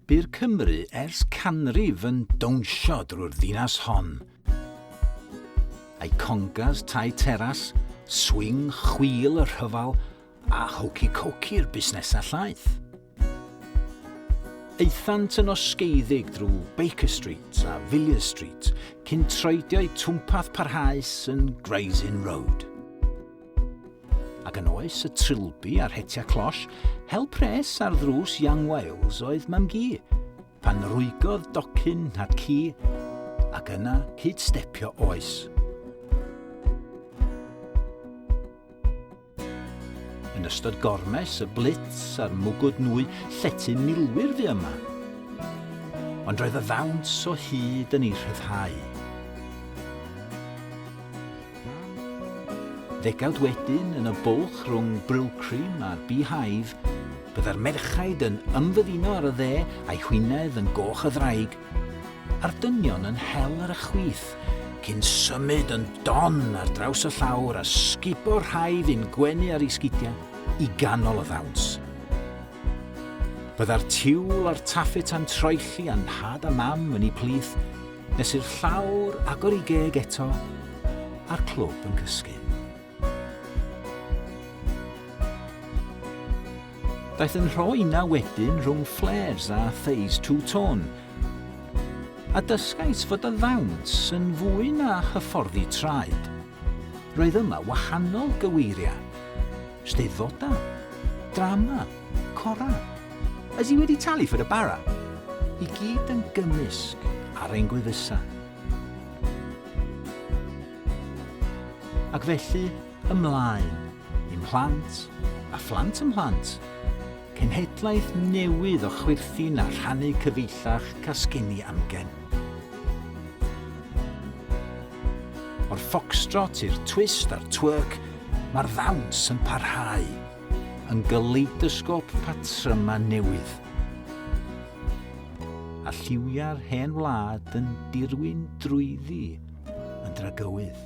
Bu'r Cymry ers canrif yn dawnsio drwy'r ddinas hon. A'i congas tai teras, swing chwil y rhyfel a hokey-cokey'r busnesau llaeth. Aethant yn osgeiddig drwy Baker Street a Villiers Street cyn troedio'u twmpath parhaus yn Gray's Inn Road. Ac yn oes y trilby a'r hetiau closh, hel pres ar ddrws Young Wales oedd mam-gu, pan rwygodd docyn nhad ci, ac yna cyd-stepio oes. Yn ystod gormes, y blitz a'r mwgwd nwy, llety milwyr fu yma. Ond roedd y ddawns o hyd yn ei rhyddhau. Ddegawd wedyn, yn y bwlch rhwng Brylcreem a'r Beehive, byddai'r merchaid yn ymfyddino ar y dde a'i hwynedd yn goch y ddraig, a'r dynion yn hel ar y chwith, cyn symud yn don ar draws y llawr a sgubo'r rhai fu'n gwenu ar eu sgidiau i ganol y ddawns. Byddai'r tiwl a'r taffeta'n troelli a nhad a mam yn eu plith, nes i'r llawr agor ei geg eto a'r clwb yn cysgu. Daeth yn rho ina wedyn rhwng flares a phase two-tone, a dysgais fod y ddawns yn fwy na hyfforddi traed. Roedd yma wahanol gyweiriau. Steddfoda, drama, cora. Has he wedi talu for the bara? I gyd yn gymysg ar ein gwefusau. Ac felly, ymlaen, i'm mhlant, a phlant 'y mhlant, cenhedlaeth newydd o chwerthin a rhannu cyfeillach casgenni amgen. O'r foxtrot i'r twist a'r twerk, mae'r ddawns yn parhau. Yn galeidosgop patrymau newydd. A lliwiau'r hen wlad yn dirwyn drwyddi yn dragywydd.